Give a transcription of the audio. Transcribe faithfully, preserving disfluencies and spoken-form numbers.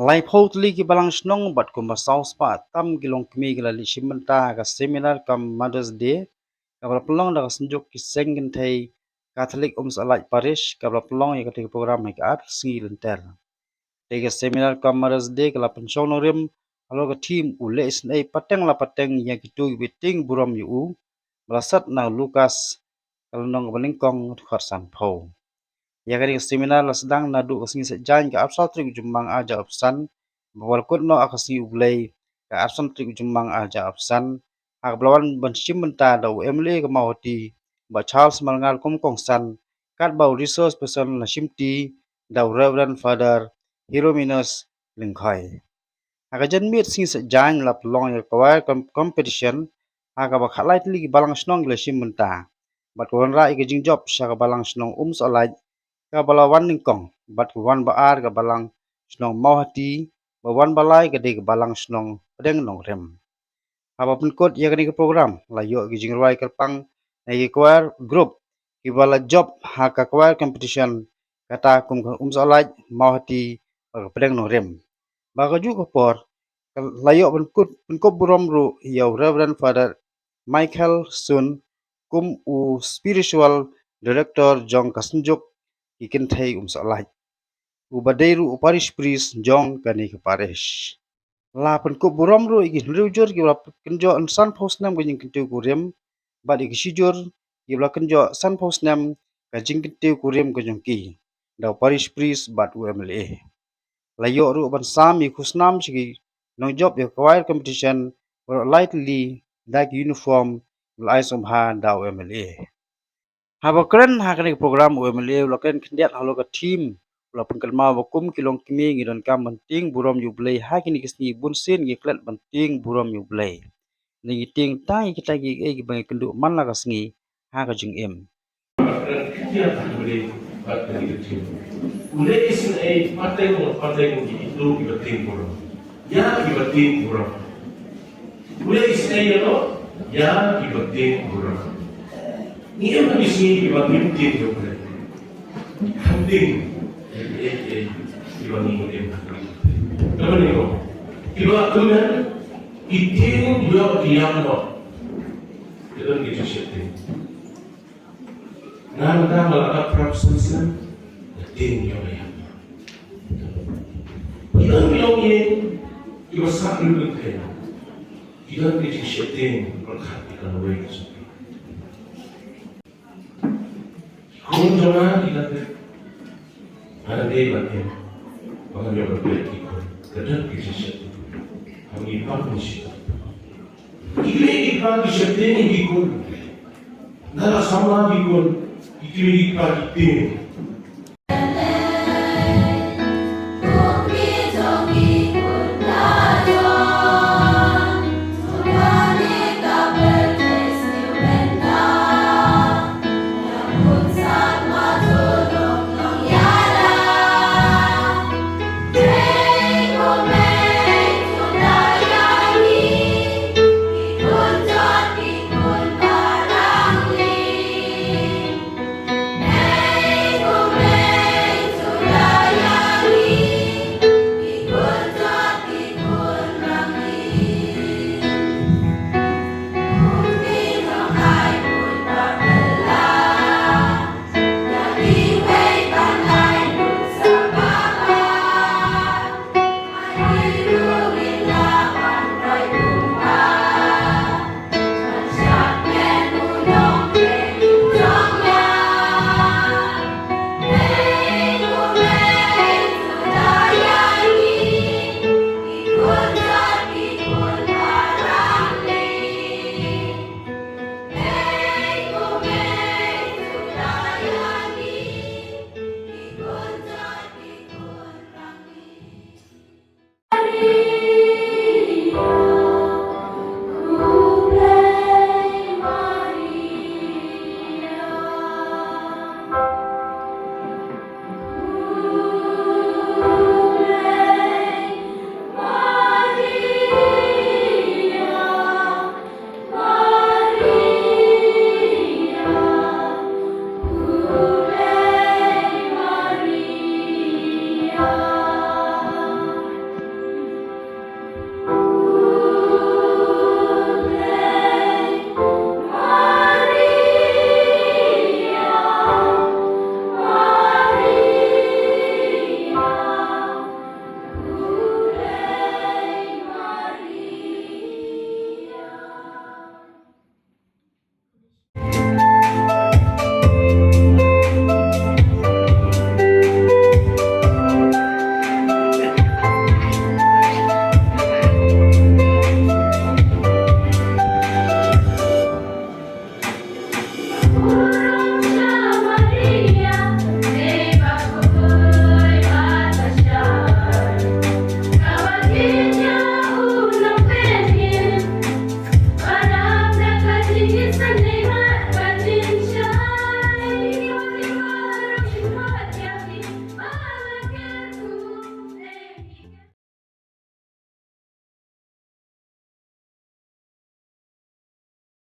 Laiphew tylli ki balang shnong bad kumba saw spah tam ki longkmie ki la leit shim bynta ha ka seminar kam Mother's Day, kaba la pynlong da ka Synjuk ki Seng Kynthei Katholik Umsohlait Parish, kaba la pynlong ïa katei ka program ha ka ar sngi lynter. Te ka seminar kam Mother's Day ka la pynshong nongrim halor ka theme U leh isynei pateng la pateng ïa kito kiba tieng burom ïa u, ba la set na Lukas ka lynnong kaba nyngkong, dkhot sanphew. Ïa kane ka seminar la sdang naduh ka sngi Saitjaiñ ka arphew saw tarik u Jymmang arhajar arphew san, ba la kut noh ha ka sngi U Blei ka arphew san tarik u Jymmang arhajar arphew san, ha kaba la wan ban shim bynta da u M L A ka Mawhati, Bah Charles Marngar kum u kongsan, katba u resource person la shimti da u Reverend Father Hieronymus Lyngkhoi. Ha ka janmiet sngi Saitjaiñ la pynlong ïa ka choir com-, competition, ha kaba khatlai tylli ki balang shnong ki la shim bynta. Bad ka wanrah ïa ka jingjop sha ka balang shnong Umsohlait, kaba la wan nyngkong, bad ka wan ba ar ka balang shnong Mawhati, ba wan ba lai ka dei ka balang shnong Pdeng Nongrim. Haba pynkut ïa kane ka program, la ïoh ki jingrwai kyrpang na ki choir group kiba la jop ha ka choir competition, kata kum ka Umsohlait, Mawhati bad ka Pdeng Nongrim. Ba kajuh ka por, ka la ïoh pynkut, pynkup burom ruh ïa u Reverend Father Michael Sun kum u spiritual director jong ka Synjuk ki Kynthei Umsohlait, uba dei ruh u parish priest jong kane ka parish. La pynkup burom ruh ïa ki hynriew jur kiba la kynjoh sanphew snem ka jingkyntiew kurim, bad ïa ki shijur kiba la kynjoh sanphew snem ka jingkyntiew kurim ka jong ki, da u parish priest bad u M L A. La ïoh ruh ban sam ïa ki khusnam sha ki nongjop ïa ka choir competition baroh lai tylli da ki uniform ba la ai sngewbha da u M L A. Haba kren ha kane ka program u M L A u la kren khyndiat halor ka theme, u la pynkynmaw ba kum ki longkmie ngi donkam ban tieng burom ïa U Blei ha kine ki sngi, bunsien ngi klet ban tieng burom ïa U Blei. Ngi tieng tang ïa kita kiei kiba ngi kynduh man la ka sngi ha ka jingim. U leh isynei pateng pateng ïa kito kiba tieng burom. Ïa kiba tieng burom. U leh isynei ïa no, ïa kiba tieng burom. Ngi em ha ki sngi kiba ngim tieng ïa U Blei. Kham tieng ïa kiei kiei kiba ngi ngim. Kaba nyngkong, kiba kmen ki tieng ïa ki ïam noh. Ki don ki jingsheptieng. Nga mynta nga la dap phra phew san snem, nga tieng ïa u Blei. Ki don ki longïing kiba sah lut lut, ki don ki jingsheptieng pyrkhat ïa ka lawei ka sngewthuh. Ki khun jong nga ki don, nga dang dei ban tieng, ba ngan ïoh ban peit ki khun, ka don ki jingsheptieng. Ngi pang ngi sheptieng. Ki kmie ki kpa ki sheptieng ïa ki khun. Nga la samla ki khun, ki kmie ki kpa ki tieng.